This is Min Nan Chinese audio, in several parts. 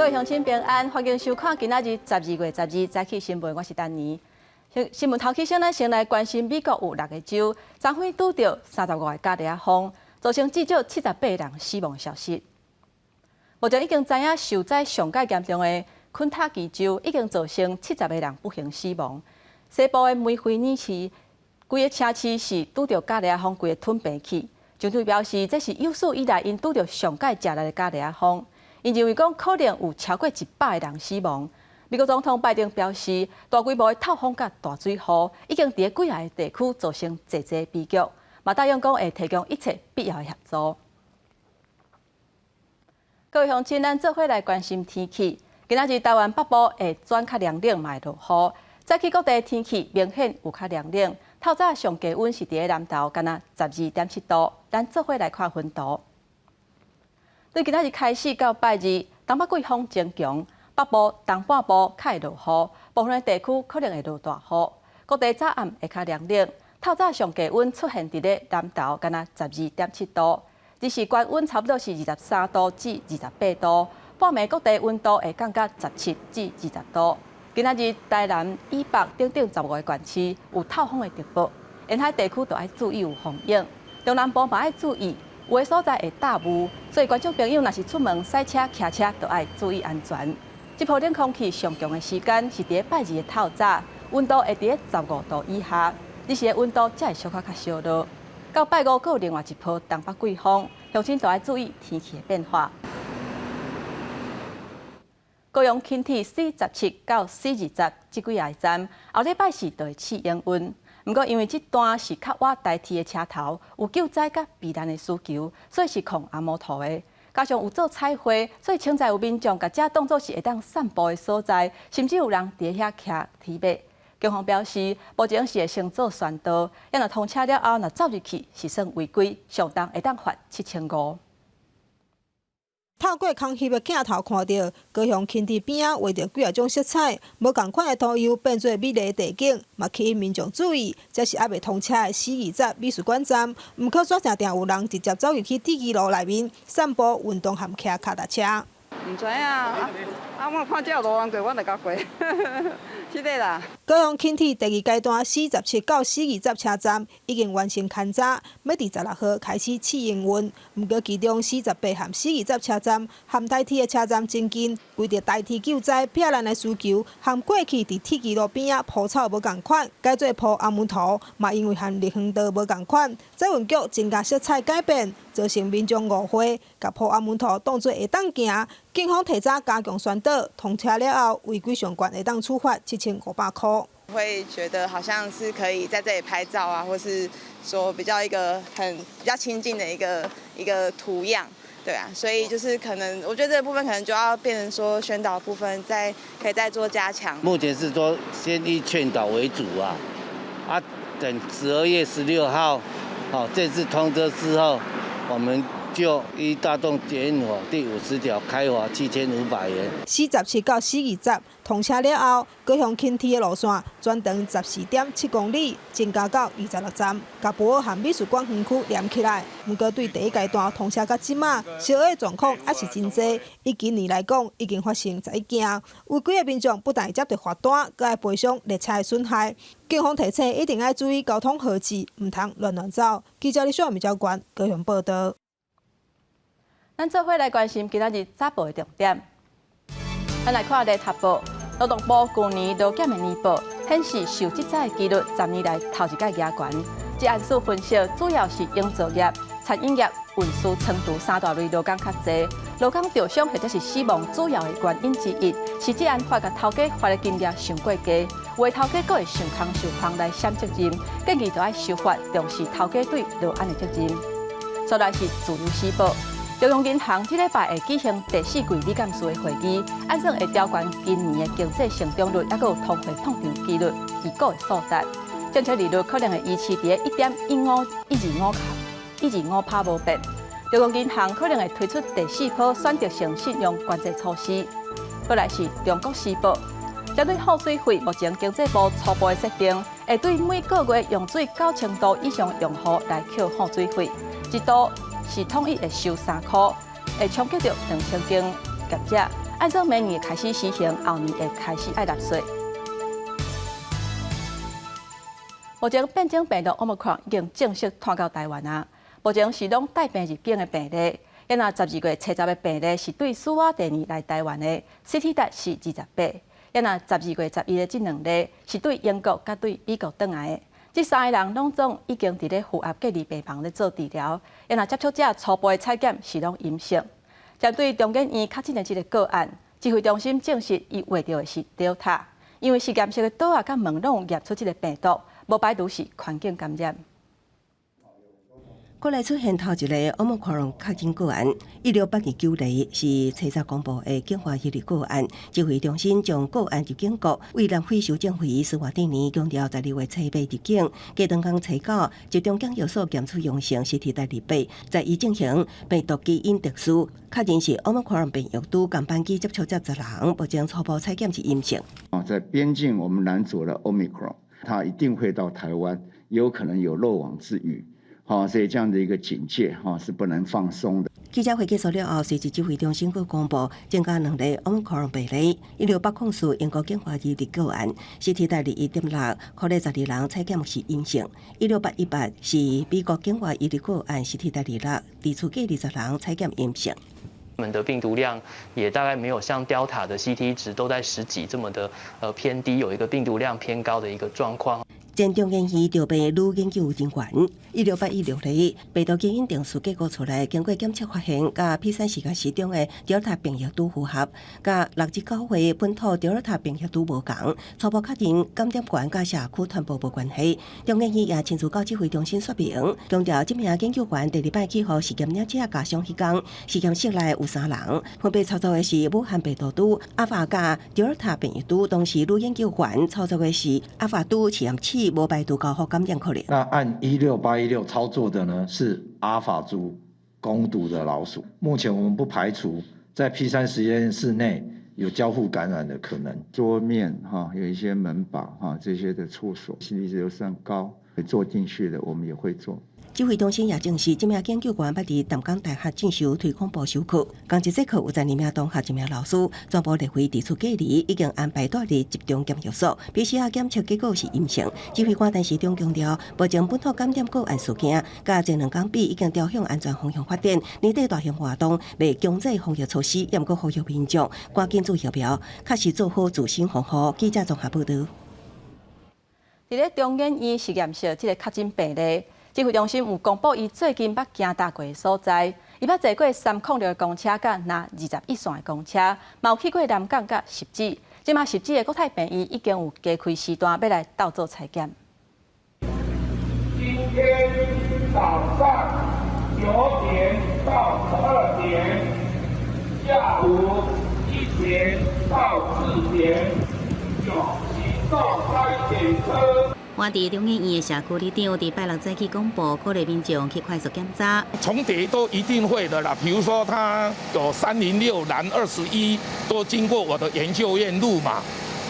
位鄉親平安，歡迎收看今仔日12月12早起新聞，我是丹妮。新聞頭起先，咱先來關心美國有六個州，昨昏拄著35個伽利亞風，造成至少78人死亡的消息。目前已經知影受災上蓋嚴重的肯塔基州，已經造成70個人不幸死亡。西部的梅菲尼市，規个城市是拄著伽利亞風，規个吞病去。政府表示，這是有史以來𪜶拄著上蓋食力的伽利亞風。𪜶認為講可能有超過100個人死亡。美國總統拜登表示，大規模的透風佮大水雨已經佇幾个地區造成濟濟悲劇，嘛答應講會提供一切必要的協助。各位鄉親，咱做伙來關心天氣。今仔日台灣北部會轉較涼冷，嘛會落雨。早起各地天氣明顯有較涼冷。透早上低溫是佇南投，干焦12.7度。咱做伙來看雲圖。對今仔日開始到拜二，東北季風增強，北部、東半部較會落雨，部分地區可能會落大雨。各地早暗會較涼冷，透早上低溫出現佇咧南投，干焦12.7度，日時高溫差不多是23度至28度。半暝各地溫度會降到17至20度。今仔日台南以北等等15個縣市有透風的特報，沿海地區就愛注意有風湧，中南部嘛愛注意，有的所在會大霧，所以觀眾朋友若是出門駛車、騎車，都愛注意安全。這波冷空氣上強的時間是佇拜二的透早，溫度會佇15度以下，日時的溫度才會小可較燒熱。到拜五，閣有另外一波東北季風，鄉親都愛注意天氣的變化。高雄輕鐵 C17到 C20這幾个站，後禮拜四就會試營運。毋過因為這段是較倚台鐵的車頭，有救災佮避難的需求，所以是控紅毛塗的。加上有做彩繪，所以潛在有民眾共這當做是會當散步的所在，甚至有人佇遐騎鐵馬。警方表示，目前是會先做宣導，若通車了後，若走入去是算違規，上重會當罰7500。透過空翕的鏡頭看著，高雄輕鐵邊仔畫著幾仔種色彩，無仝款的塗油變做美麗地景，嘛吸引民眾注意。這是猶未通車的 C20美術館站，毋過煞定定有人直接走入去鐵支路內面散步、運動和騎跤踏車。毋知影啊，啊！我看這路彎過，我就共過，是的啦。高雄輕鐵第二階段 C17到 C20車站已經完成勘察，欲佇16號開始試營運。毋過其中 C18和 C20車站和台鐵的車站真近，為著台鐵救災避難的需求，和過去佇鐵支路邊仔鋪草無仝款，改做鋪紅毛塗，嘛因為和綠園道無仝款，捷運局增加色彩改變，造成民眾誤會，共鋪紅毛塗當做會當行。警方提早加強宣導，通車了後違規上懸會當處罰7500箍。會覺得好像是可以在這裡拍照啊，或是說比較一個很比較親近的一個圖樣，對啊，所以就是可能我覺得這個部分可能就要變成說宣導部分再可以再做加強。目前是說先以勸導為主啊，啊，等12月16號，好正式通車之後，我們就依大眾捷運法第50條開罰7500元。 C17到 C20通車了後，高雄輕鐵的路線全長14.7公里，增加到26站，共博爾和美術館園區連起來。毋過對第一階段通車到這馬，燒焦狀況猶是真濟。以今年來講，已經發生11件。違規的民眾不但會接著罰單，閣愛賠償列車的損害。警方提醒一定愛注意交通號誌，毋通亂亂走。記者李小米交關高雄報道。咱做伙來關心今仔日早報的重點。咱來看聯合報，勞動部舊年勞檢的年報顯示，受職災的幾率10年來頭一擺舉懸。職安署分析，主要是營造業、餐飲業、運輸倉儲三大類勞工較濟，勞工著傷或者是死亡主要的原因之一，是職安發共頭家罰的金額傷過低，有的頭家閣會想空想空來閃責任，建議著愛修法，重視頭家對勞安的責任。再來是自由時報。中央銀行這禮拜會舉行第四季理監事的會議，按算會調懸今年的經濟成長率，抑閣有通貨膨脹幾率預估的數值。政策利率可能會維持佇1.15、125、1.25趴無變。中央銀行可能會推出第四波選擇性信用管制措施。過來是中國時報，針對耗水費，目前經濟部初步的設定，會對每個月用水9000度以上用戶來扣耗水費，一度是統一會收3箍，會衝擊著2000間業者。按照明年開始施行，後年會開始愛納稅。目前變種病毒 Omicron 已經正式傳到台灣啊！目前是攏帶病入境的病例，抑若12月70的病例是對史瓦帝尼來台灣的，CT 值是28。抑若12月11的這兩例是對英國佮對美國轉來的，這三个人攏總已經佇咧負壓隔離病房咧做治療，抑若接觸者初步的採檢是攏陰性。針對中研院確診的這个個案，指揮中心證實伊患著的是 Delta，因為實驗室的桌仔佮門攏驗出這个病毒，無排除是環境感染。國內出現頭一個 Omicron 確診個案，16829例是初十公布的境外移入個案。指揮中心將個案入境國為南非首長會史瓦帝尼強調，12月初八入境，隔兩工初九集中檢疫所檢出陽性，CT 值28，在已進行病毒基因測序，確認是 Omicron 變異株，仝班機接觸者10人，目前初步採檢是陰性。啊，在邊境我們攔阻了 Omicron，它一定會到台灣，有可能有漏網之魚。好，所以這樣的一個警戒，哈，是不能放鬆的。記者會結束了後，隨即指揮中心閣公布增加兩例 Omicron 病例，16804英國境外移入個案，CT 值21.6，可咧12人採檢是陰性。16818是美國境外移入個案，CT 值26，佇厝隔離10人採檢陰性。我們的病毒量也大概沒有像 Delta 的 CT 值都在十幾這麼的偏低，有一個病毒量偏高的一個狀況。前中研院著病女研究人員16816例病毒基因定序結果出來，經過檢測發現，佮 P3實驗室中的 Delta 變異株符合，佮69歲本土 Delta 變異株無仝，初步確認感染源佮社區傳播無關係。中研院也親自到指揮中心說明，強調這名研究員第二擺去予實驗鳥隻咬傷彼工，實驗室內有三人，分別操作的是武漢病毒株、阿法佮 Delta 變異株，當時女研究員操作的是阿法株實驗室。無排除交互感染可能。那按16816操作的呢，是阿法株攻毒的老鼠。目前我們不排除在 P3實驗室內有交互感染的可能。桌面哈有一些門把哈這些的處所，CT 值都算高，做進去的我們也會做。指揮中心也證實，這名研究員捌佇淡江大學進修推廣部授課，仝一節課有12名同學，一名老師，全部列為佇厝隔離，已經安排蹛佇集中檢疫所，PCR 檢測結果是陰性。指揮官陳時中強調，目前本土感染個案事件，佮前兩工比已經朝向安全方向發展。年底大型活動袂強制防疫措施，也毋過呼籲民眾趕緊注疫苗，確實做好自身防護。記者綜合報導。佇咧中研院實驗室這个確診病例，指揮中心有公布，伊最近捌行踏過的所在，伊捌坐過306的公車，佮21線的公車，嘛有去過南港佮汐止。這馬汐止的國泰病院已經有加開時段欲來鬥做採檢。今天早上9點到12點，下午1點到4點，有行動篩檢車。我佇中研院的社區里長佇拜六早起公布，鼓勵民眾去快速檢查。重疊都一定會的啦，比如說他有306藍21，都經過我的研究院入嘛，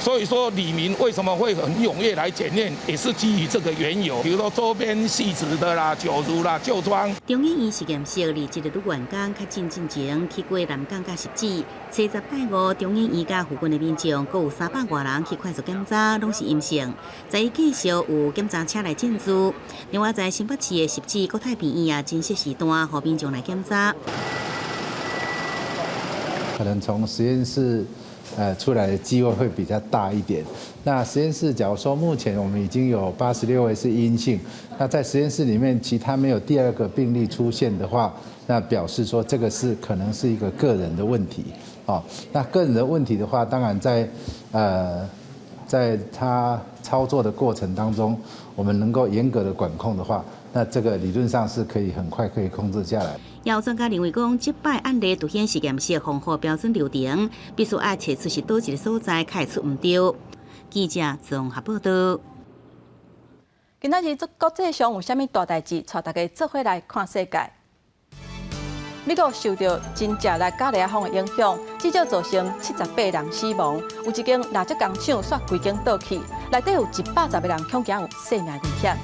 所以說里民為什麼會很踴躍來檢驗，也是基於這個緣由。比如說周邊汐止的啦、九如啦、舊莊。中研院實驗室離這個女員工確診進前去過南港佮汐止，初十拜五中研院佮附近的民眾，閣有300外人去快速檢查，攏是陰性。在繼續有檢查車來進駐。另外，在新北市的汐止國泰病院也增設時段，予民眾來檢查。可能從實驗室出來的機會會比較大一點。那實驗室，假如說目前我們已經有86位是陰性，那在實驗室裡面其他沒有第二個病例出現的話，那表示說這個是可能是一個個人的問題。哦，那個人的問題的話，當然在他操作的過程當中，我們能夠嚴格的管控的話，那這個理論上是可以很快可以控制下來。有專家認為講，這擺案例凸顯實驗室防護標準流程，必須愛揣出是佗一个所在，才會出毋著。記者綜合報導。今仔日國際上有啥物大代誌，帶大家做伙來看世界。美國受著真濟力佮熱風的影響，至少造成78人死亡。有一間蠟燭工廠煞規間倒去，內底有110個人恐驚有生命危險。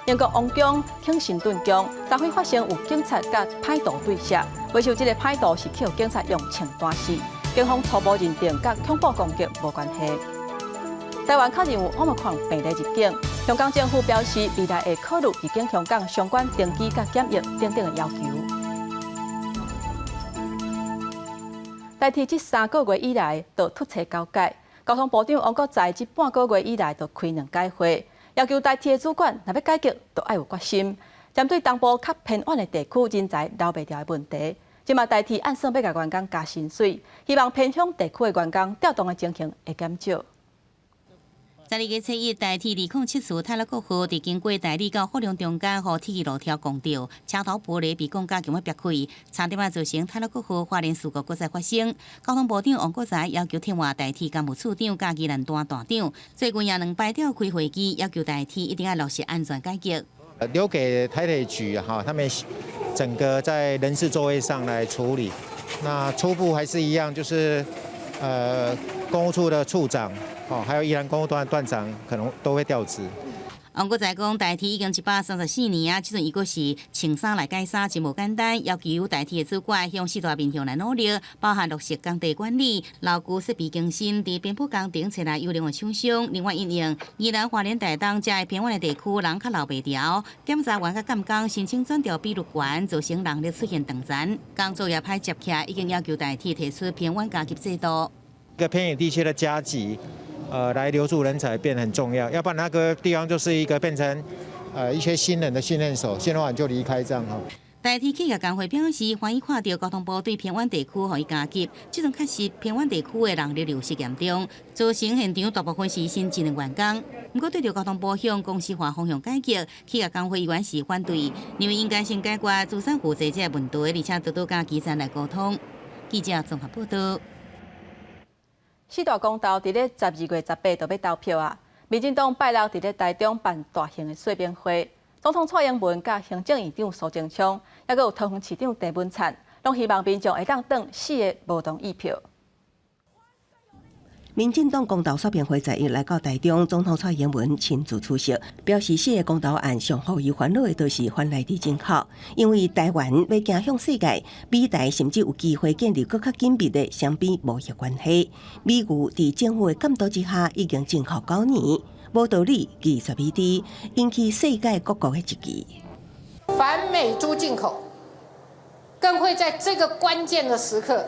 英國王宮肯辛頓宮，昨昏發生有警察佮歹徒對射，未想這个歹徒是去予警察用槍彈死。警方初步認定佮恐怖攻擊無關係。台灣確認有奧密克戎病例入境，香港政府表示未來會考慮入境香港相關登記佮檢疫等等的要求。台鐵這3個月以來就突冊九改，交通部長王國材這半個月以來就開兩改會，要求台鐵的主管若欲改革，就愛有決心。針對東部較偏遠的地區人才留袂牢的問題，這馬台鐵按算欲共員工加薪水，希望偏鄉地區的員工調動的情形會減少。12月初一，台鐵207次太魯閣號佇經過大里到福隆中間，予鐵枝路柱摃著，車頭玻璃被摃甲強欲煏開，差點仔造成太魯閣號花蓮事故閣再發生。交通部長王國材要求撤換台鐵工務處長佮宜蘭段段長，最近也兩擺召開會議，要求台鐵一定愛落實安全改革。留給台鐵局哈，他們整個在人事作業上來處理。那初步還是一樣，就是工務處的處長。哦，還有宜蘭公務段段長可能都會調職。王國材講，台鐵已經134年啊，這陣伊閣是穿衫來改衫，真無簡單。要求台鐵的主管向四大面向來努力，包含落實工地管理、勞具設備更新、佇邊坡工程揣來優良的廠商。另外，應用宜蘭花蓮台東這偏遠的地區，人較留袂牢，檢查員佮監工申請轉調比率懸，造成人力出現斷層。工作也歹接起來，已經要求台鐵提出偏遠加級制度。一個偏遠地區的加級。來留住人才變得很重要，要不然那個地方就是一個變成，一些新人的訓練所，訓練完就離開這樣吼。台鐵企業工會表示，歡喜看著交通部對偏遠地區予伊加級，這陣確實偏遠地區的人力流失嚴重，造成現場大部分是新進的員工。毋過對著交通部向公司化方向改革，企業工會依然是反對，認為應該先解決資產負債這個問題，而且多多佮基層來溝通。記者綜合報道。四大公投佇咧12月18就欲投票啊！民進黨拜六佇咧台中辦大型的說明會，總統蔡英文佮行政院長蘇貞昌，猶閣有桃園市長鄭文燦，攏希望民眾會當轉四个無同意票。民進黨公投說明會十一來到台中，總統蔡英文親自出席，表示四个公投案上予伊煩惱的，就是番來豬進口，因為台灣欲行向世界，美台甚至有機會建立閣較緊密的雙邊貿易關係。美牛佇政府的監督之下，已經進口九年，無道理拒絕美豬，引起世界各國的質疑。反美豬進口，更會在這個關鍵的時刻，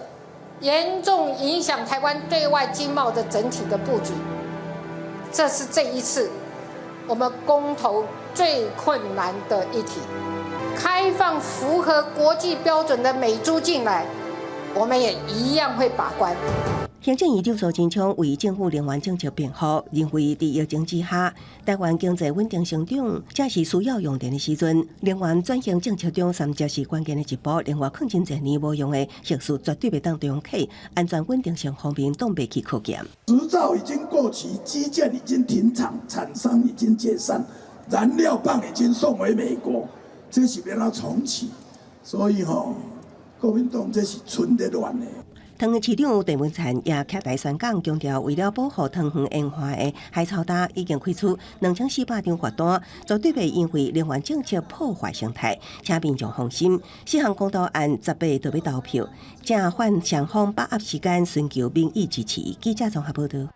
嚴重影響台灣對外經貿的整體的布局，這是這一次我們公投最困難的議題。開放符合國際標準的美豬進來，我們也一樣會把關。行政院長蘇貞昌為政府能源政策辯護，認為佇疫情之下，台灣經濟穩定成長，正是需要用電的時陣。能源轉型政策中，三接是關鍵的一步。另外，囥真濟年無用的核四絕對袂當重啟，安全穩定性方面擋袂去考驗。執照已經過期，基建已經停產，廠商已經解散，燃料棒已經送回美國，這是欲按怎重啟？所以吼，國民黨這是純咧亂的。桃園市長鄭文燦也徛台宣講，強調為了保護桃園沿岸的海草礁，已經開出2400張罰單，絕對袂因為能源政策破壞生態，請民眾放心。四項公投案18就欲投票，正反雙方把握時間，尋求民意支持。記者綜合報道。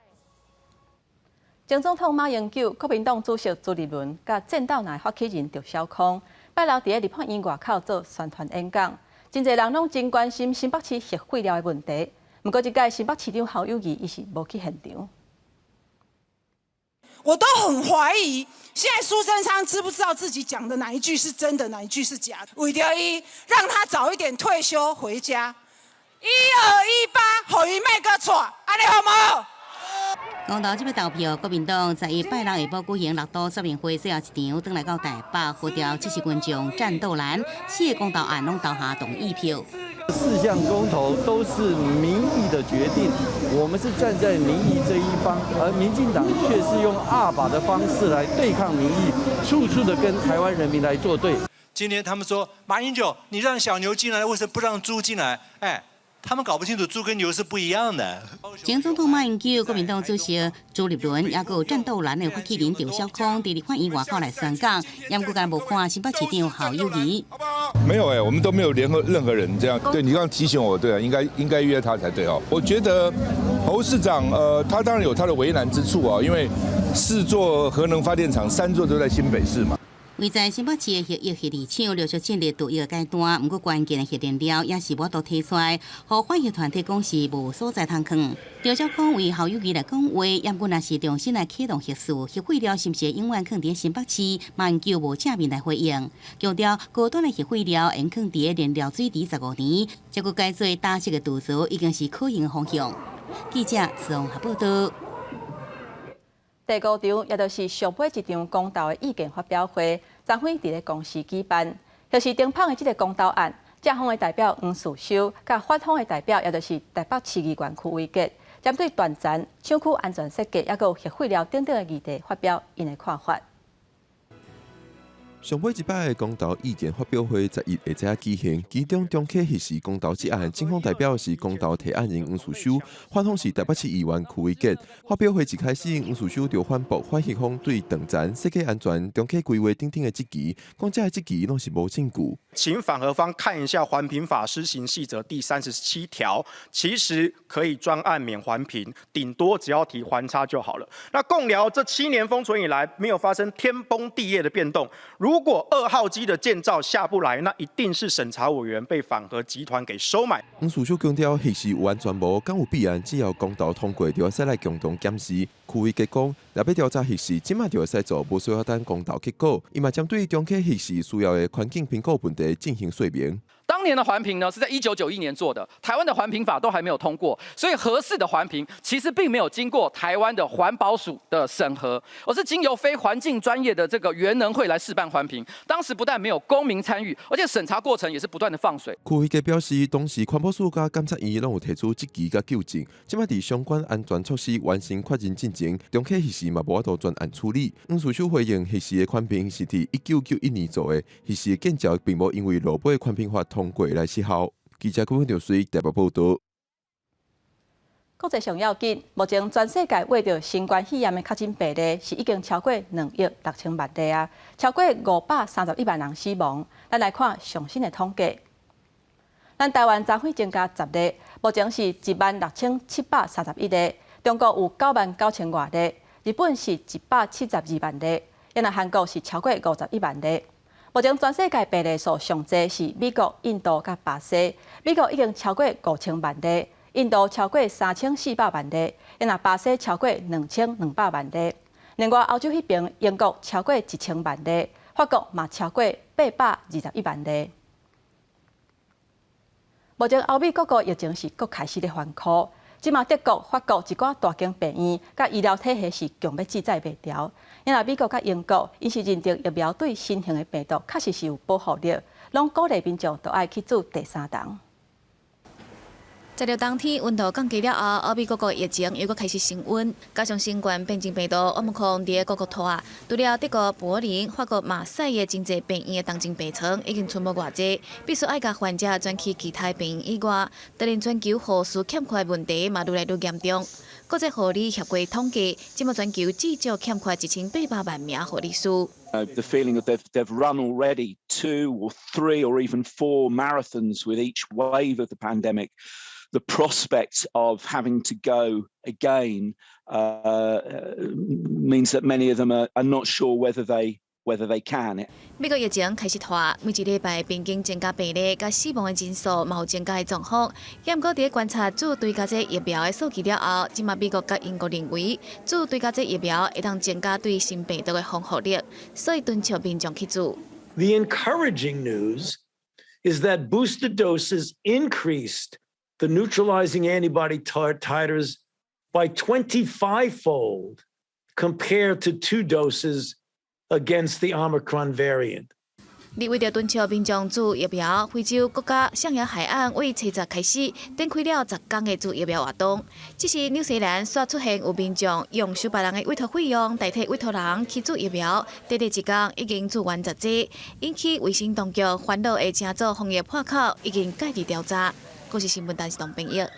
前總統馬英九、國民黨主席朱立倫佮戰鬥藍發起人趙小康，拜六佇咧立法院外口做宣傳演講。真濟人攏真關心新北市核廢料的問題，毋過這屆新北市長侯友宜伊是無去現場。我都很懷疑，現在蘇貞昌知不知道自己講的哪一句是真的，哪一句是假的？為著伊，讓他早一點退休回家。1218，予伊莫閣掣，按呢好無？公投這擺投票，國民黨11拜六下晡舉行六都說明會最後一場，轉來到台北，號召支持群眾戰鬥藍，四个公投案攏投下同意票。四項公投都是民意的決定，我們是站在民意這一方，而民進黨卻是用鴨霸的方式來對抗民意，處處的跟台灣人民來作對。今天他們說馬英九，你讓小牛進來，為什麼不讓豬進來？哎，他們搞不清楚豬跟牛是不一樣的。前總統馬英九、國民黨主席朱立倫，猶閣有戰鬥藍的發起人趙小康，佇立法院外口來宣講，猶閣敢無看新北市長侯友宜。沒有哎，我們都沒有聯合任何人，這樣。對，你剛剛提醒我，對啊，應該約他才對哦。我覺得侯市長，他當然有他的為難之處啊，因為四座核能發電廠，三座都在新北市嘛。位在新北市的核一核二廠陸續進入第一個階段，毋過關鍵的核燃料也是無法度提出來，予反核團體講是無所在通囥。張昭康為侯友宜來講話，毋過若是重新來啟動核四，核廢料是毋是永遠囥佇新北市？馬英九無正面來回應，強調高端的核廢料會囥佇燃料水池15年，這個改做打擊的鑄造已經是可行的方向。記者綜合報道。第五場，也就是上尾一場公投的意見發表會，昨昏佇咧公視舉辦。就是頂碰的這個公投案，正方的代表黃士修，佮反方的代表，也就是台北市議員邱威杰，針對斷層、廠區安全設計，抑閣有核廢料等等的議題發表𪜶的看法。上尾一擺的公投意見發表會11下晝舉行，其中重啟核四公投這案，正方代表是公投提案人黃士修，反方是台北市議員邱威杰。發表會一開始，黃士修就反駁反核方對斷層、設計安全、重啟規劃等等的質疑，講這个質疑攏是無證據。請反核方看一下《環評法施行細則》第37條，其實可以專案免環評，頂多只要提環差就好了。那貢寮這7年封存以來，沒有發生天崩地裂的變動。如果二號機的建造下不來，那一定是審查委員被反核集團給收買。黃士修強調，核四有安全無，敢有弊案，只要公投通過，就會使來共同檢視。邱威杰講，若欲調查核四，這馬就會使做，無需要等公投結果。伊嘛針對重啟核四需要的環境評估問題進行說明。當年的環評呢，是在1991年做的，台灣的環評法都還沒有通過，所以核四的環評其實並沒有經過台灣的環保署的審核，而是經由非環境專業的這個原能會來試辦環評。當時不但沒有公民參與，而且審查過程也是不斷的放水。邱威杰表示，當時環保署佮監察院攏有提出質疑佮糾正，這馬佇相關安全措施完成確認進前，重啟核四嘛無法度專案處理。黃士修回應，核四的環評是佇1991年做的，核四的建造並無因為落尾環評法通過來失效。記者郭永水台北報道。國際上要緊，目前全世界患著新冠肺炎的確診病例是已經超過2億6千萬例啊，超過531萬人死亡。咱來看上新的統計，咱台灣昨昏增加10例，目前是16,731例。中國有9萬9千外例，日本是172萬例，然後韓國是超過51萬例。目前全世界病例數上濟是美國、印度佮巴西。美國已經超過5000萬例，印度超過3400萬例，然後巴西超過2200萬例。另外歐洲彼邊，英國超過1000萬例，法國嘛超過821萬例。目前歐美各國疫情是閣開始咧反箍，這馬德國、法國一寡大間病院佮醫療體系是強欲支載袂牢。因為美國佮英國，𪜶是認定疫苗對新型的病毒確實是有保護力，攏鼓勵民眾都愛去注第三針。十六當天溫度降低了後，歐美各國疫情又閣開始升溫，加上新冠變種病毒奧密克戎佇各國拖，除了德國柏林、法國馬賽的真濟病院的重症病床已經賰無偌濟，必須愛共患者轉去其他病院以外，就連全球護士欠缺的問題嘛愈來愈嚴重。國際護理協會統計，這馬全球至少欠缺1800萬名護理師。 The feeling that they've run already two or three or even four marathons with each wave of the pandemic. The prospect of having to go again means that many of them are not sure whether they can. 美國疫情開始拖，每一禮拜平均增加病例佮死亡的人數嘛有增加的狀況。毋過佇觀察注追加劑疫苗的數據了後，這馬美國佮英國認為注追加劑疫苗會當增加對新病毒的防護力，所以敦促民眾去注。 The encouraging news is that booster doses increased the neutralizing antibody titers by 25-fold compared to two doses against the Omicron variant. 而為著敦促民眾注疫苗，非洲國家象牙海岸為初十開始展開了10天的注疫苗活動。只是紐西蘭煞出現有民眾用收別人的委託費用代替委託人去注疫苗，短短一工已經注完10劑，引起衛生當局煩惱的成做防疫破口，已經介入調查。國視新聞陳世東編譯。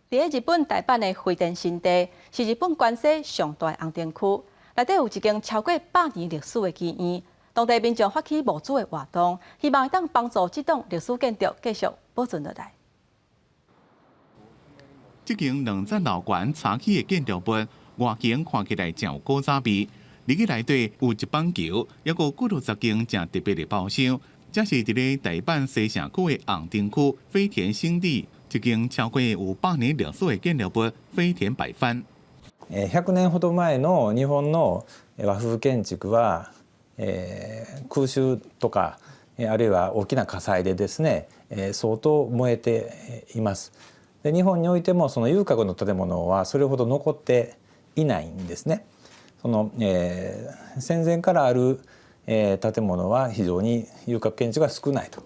佇日本大阪的飛田新地是日本關西上大的紅燈區，內底有一間超過百年歷史的妓院，當地民眾發起募資的活動，希望會當幫助這棟歷史建築繼續保存落來。這間兩層樓懸柴起的建築物，外形看起來誠有古早味。入去內底有一板橋，猶閣幾落十間誠特別的包廂。這是佇咧大阪西成區的紅燈區飛田新地，一間超過有100年歷史的建築物飛田百幡。 100年ほど前の日本の和風建築は、空襲とかあるいは大きな火災でですね、相当燃えています。で日本においてもその遊郭の建物はそれほど残っていないんですね。その、戦前からある建物は非常に遊郭建築が少ないと。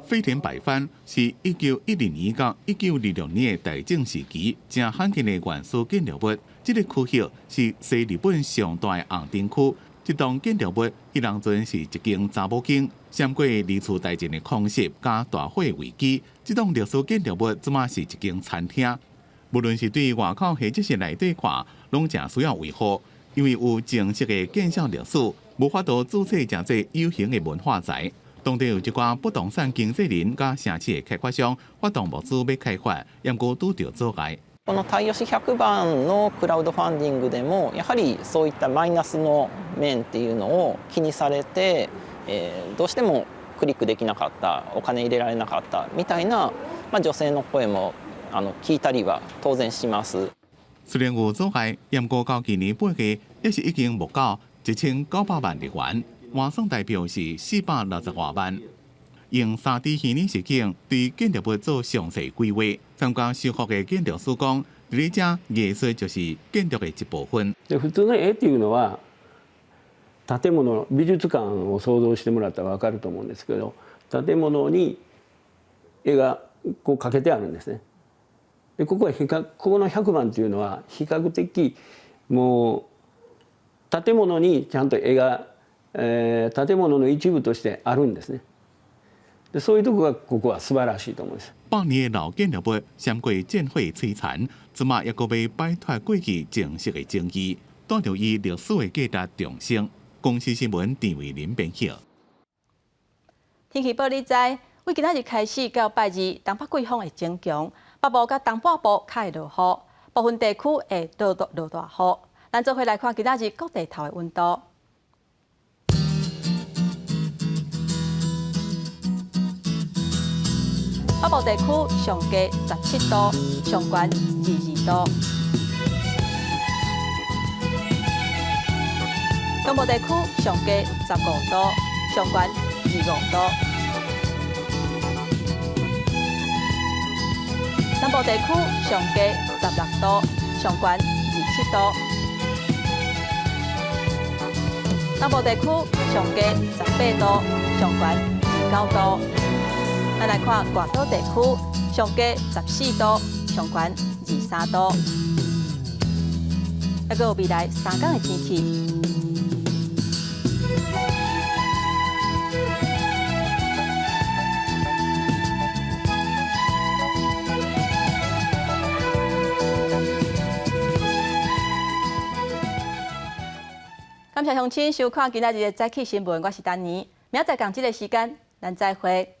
飛田百幡是1910年到1926年的大正時期，誠罕見的元素建築物。這个區域是西日本上大的紅燈區。這棟建築物彼當陣是一間查某間，閃過二次大戰的空襲佮大火危機。這棟歷史建築物這馬是一間餐廳。無論是對外口或者是內底看，攏誠需要維護，因為有正式的建造歷史，無法度註冊成做有形的文化財。當地有一寡不動產經紀人佮城市的開發商發動募資欲開發，毋過拄著阻礙。この太吉百番のクラウドファンディングでもやはりそういったマイナスの面っていうのを気にされて、どうしてもクリックできなかった、お金入れられなかったみたいな、まあ、女性の声も聞いたりは当然します。雖然有阻礙，毋過到今年8月，也是已經募到1900萬日元，換算台幣是460外萬。用3D 虛擬實境對建築物做詳細規劃。參加修復的建築師講，佇咧遮藝術就是建築的一部分。で普通の絵っていうのは建物美術館を想像してもらったら分かると思うんですけど、建物に絵がこう掛けてあるんですね。でここは比較ここの100番っていうのは比較的もう建物にちゃんと絵が、建物の一部としてあるんですね。でそういうとこがここは素晴らしいと思います。百年的老建築物，閃過戰火摧殘，這馬猶閣欲擺脫過去正式的爭議，帶著伊歷史的價值重生。公視新聞陳偉林編譯。天氣報你知，對今仔日開始到拜二，東北季風會增強，北部佮東半部較會落雨，部分地區會落大落大雨。咱做伙來看今仔日各地頭的溫度。北部地區上低17度，上懸22度。中部地區上低15度，上懸25度。南部地區上低16度，上懸27度。南部地區上低18度，上懸29度。咱來看外島地區，上低14度，上懸23度。猶閣有未來3天的天氣。感謝鄉親收看今仔日的早起新聞，我是丹妮，明仔載仝這个時間，咱再會。